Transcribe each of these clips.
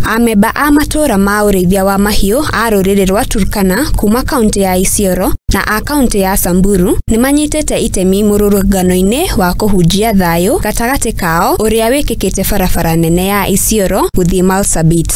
Amemba a matũra ma ũrĩithia wa mahiũ a rũrĩrĩ rwa Turkana kuma kaunti ya Isiolo na a kaunti ya Samburu nĩmanyitĩte itemi mũrũrũngano-inĩ wa kũhunjia thayũ gatagatĩ kao ũrĩa wĩkĩkĩte barabara nene ya Isiolo gũthiĩ Marsabit.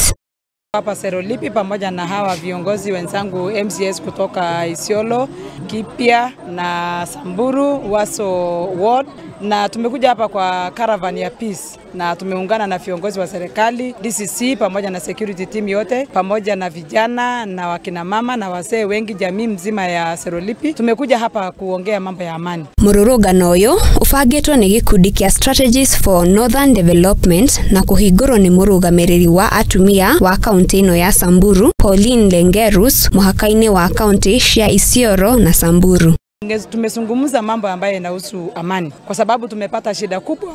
Hapa Serolipi pamoja na hawa viongozi wenzangu MCS kutoka Isiolo, Kipia na Samburu, Waso Ward, na tumekuja hapa kwa caravan ya peace na tumeungana na viongozi wa serikali, DCC pamoja na security team yote, pamoja na vijana na wakina mama na wazee wengi, jamii mzima ya Serolipi. Tumekuja hapa kuongea mambo ya amani. Mũrũrũngano ũyũ ũbangĩtwo nĩ gĩkundi kĩa Strategies for Northern Development na kũhingũrwo nĩ mũrũgamĩrĩri wa atumia wa kaunti ĩno ya Samburu, Pauline Lengerus, mũhaka-inĩ wa kaunti cia Isiolo na Samburu. Tumezungumza mambo ambayo yanahusu amani kwa sababu tumepata shida kubwa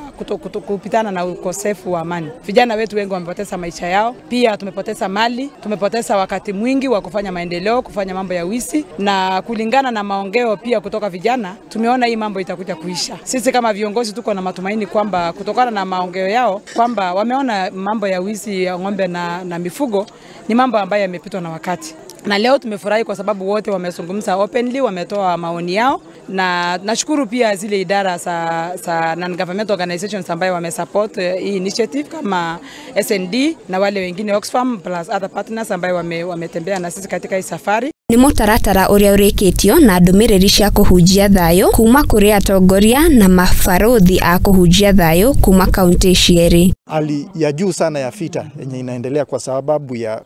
kupitana na ukosefu wa amani. Vijana wetu wengi wamepoteza maisha yao, pia tumepoteza mali, tumepoteza wakati mwingi wa kufanya maendeleo, kufanya mambo ya wizi, na kulingana na maongeo pia kutoka vijana tumeona hii mambo itakuja kuisha. Sisi kama viongozi tuko na matumaini kwamba kutokana na maongeo yao kwamba wameona mambo ya wizi ya ng'ombe na mifugo ni mambo ambayo yamepitwa na wakati. Na leo tumefurahi kwa sababu wote wamezungumza openly, wametoa maoni yao, na nashukuru pia zile idara za non-government organizations ambayo wamesupport hii initiative kama SND na wale wengine Oxfam plus other partners ambayo wametembea na sisi katika hii safari. Nĩ mũtaratara ũrĩa ũrĩkĩtio na ndũmĩrĩri cia kũhunjia thayũ kuma kũrĩ atongoria na mabarũthi a kũhunjia thayũ kuma kaunti cierĩ. Hali ya juu sana ya vita yenye inaendelea kwa sababu ya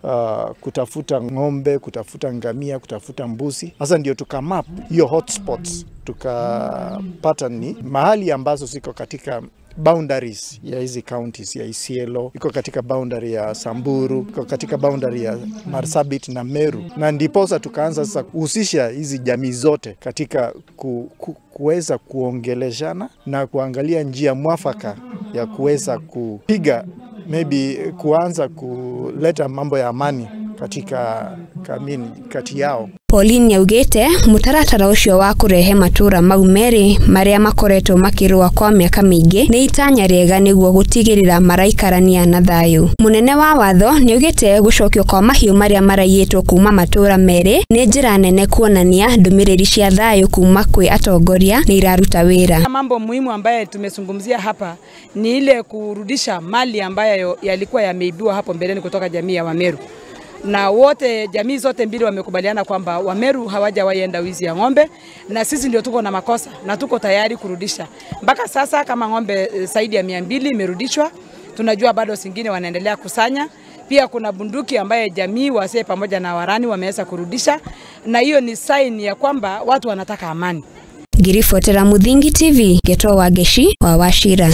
kutafuta ng'ombe, kutafuta ngamia, kutafuta mbuzi. Sasa ndio tukamap hiyo hotspots, tukapata ni mahali ambazo ziko katika boundaries ya hizi counties ya Isiolo, iko katika boundary ya Samburu, iko katika boundary ya Marsabit na Meru. Na ndiposa tukaanza sasa kuhusisha hizi jamii zote katika kuweza kuongeleshana na kuangalia njia mwafaka ya kuweza kupiga maybe kuanza kuleta mambo ya amani katika kamini kati yao. Pauline yaugĩte mũtaratara ũcio wa kũrehe matũra mau merĩ marĩa makoretwo makĩrũa kwa mĩaka mĩingĩ nĩ itanya rĩega nĩguo gũtigĩrĩra maraikarania na thayũ. Mũnene wa watho nĩaugĩte gũcokio kwa mahiũ marĩa maraiyĩtwo kuma matũra merĩ nĩ njĩra nene kuonania ndũmĩrĩri cia thayũ kuma kwĩ atongoria nĩ iraruta wĩra. Mambo muhimu ambaye tumezungumzia hapa ni ile kurudisha mali ambayo yalikuwa yameibiwa hapo mbeleni kutoka jamii ya Wameru. Na wote jamii zote mbili wamekubaliana kwamba Wameru hawajawahi wizi ya ng'ombe na sisi ndio tuko na makosa na tuko tayari kurudisha. Mpaka sasa kama ng'ombe zaidi ya 200 imerudishwa, tunajua bado zingine wanaendelea kusanya. Pia kuna bunduki ambaye jamii wasee pamoja na warani wameweza kurudisha, na hiyo ni sign ya kwamba watu wanataka amani. Ngiribotera Muthingi TV, Gĩtwo Wangeshi wa Wachira.